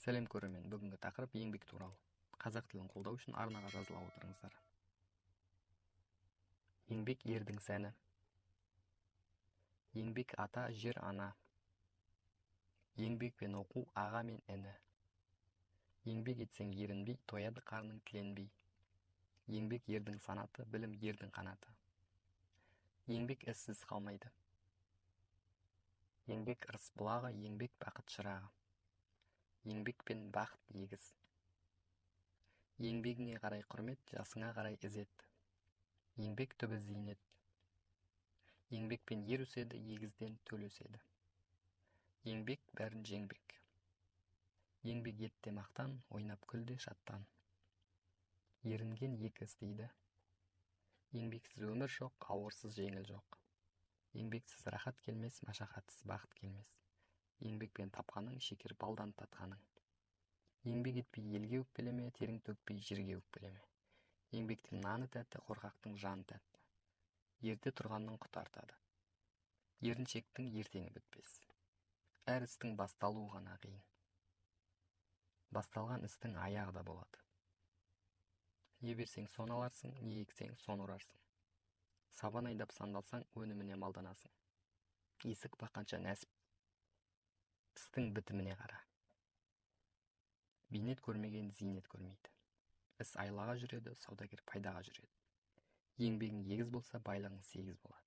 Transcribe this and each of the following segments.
Сәлем, көрермен! Бүгінгі тақырып еңбек туралы. Қазақ тілін қолдау үшін арнаға жазыла отырыңыздар. Еңбек — ердің сәні. Еңбек — ата, жер — ана. Еңбек пен оқу — аға мен іні. Еңбек етсең ерінбей, тояды қарның тіленбей. Еңбек — ердің санаты, білім — ердің қанаты. Еңбек ізсіз қалмайды. Еңбек — ырыс бұлағы, еңбек — бақыт шырағы. Еңбек пен бақыт егіз. Еңбегіңе қарай құрмет, жасыңа қарай ізет. Еңбек түбі — зейнет. Еңбекпен ер өседі, егізден төл өседі. Еңбек бәрін жеңбек. Еңбек ет те мақтан, ойнап күл де шаттан. Ерінген екі істейді. Еңбексіз өмір жоқ, ауырсыз жеңіл жоқ. Еңбексіз рахат келмес, машақатсыз бақыт келмес. Еңбекпен тапқаның — шекер балдан татқаның. Еңбек етпей елге өкпелеме, терің төкпей жерге өкпелеме. Еңбектің наны тәтті, қорқақтың жаны тәтті. Ерте тұрғанның құты артады. Еріншектің ертеңі бітпес. Әр істің басталуы ғана қиын, басталған істің аяғы да болады. Не берсең, соны аларсың, не ексең, соны орарсың. Сабан айдап сандалсаң, өніміне малданасың. Есік баққанша нәсіп. Істің бітіміне қара. Бейнет көрмеген зейнет көрмейді. Іс айлаға жүреді, саудагер пайдаға жүреді. Еңбегің егіз болса, байлығың сегіз болады.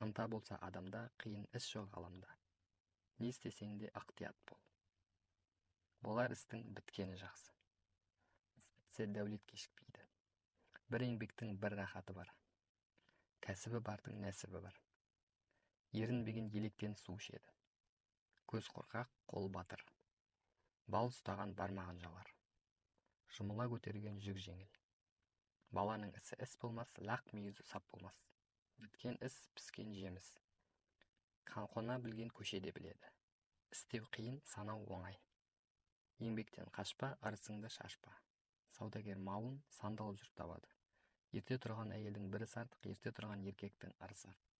Ынта болса адамда, қиын іс жоқ ғаламда. Не істесең де, ықтият бол. Болар істің біткені жақсы. Іс бітсе, дәулет кешікпейді. Бір еңбектің бір рахаты бар. Кәсібі бардың нәсібі бар. Ерінбеген електен су ішеді. Көз қорқақ, қол батыр. Бал ұстаған бармағын жалар. Жұмыла көтерген жүк жеңіл. Баланың ісі іс болмас, лақ мүйізі сап болмас. Біткен іс — піскен жеміс. Қона білген көшеде біледі. Істеу қиын, санау оңай. Еңбектен қашпа, ырысыңды шашпа. Саудагер малын сандалып жүріп табады. Ерте тұрған әйелдің бір ісі артық, ерте тұрған еркектің ырысы артық.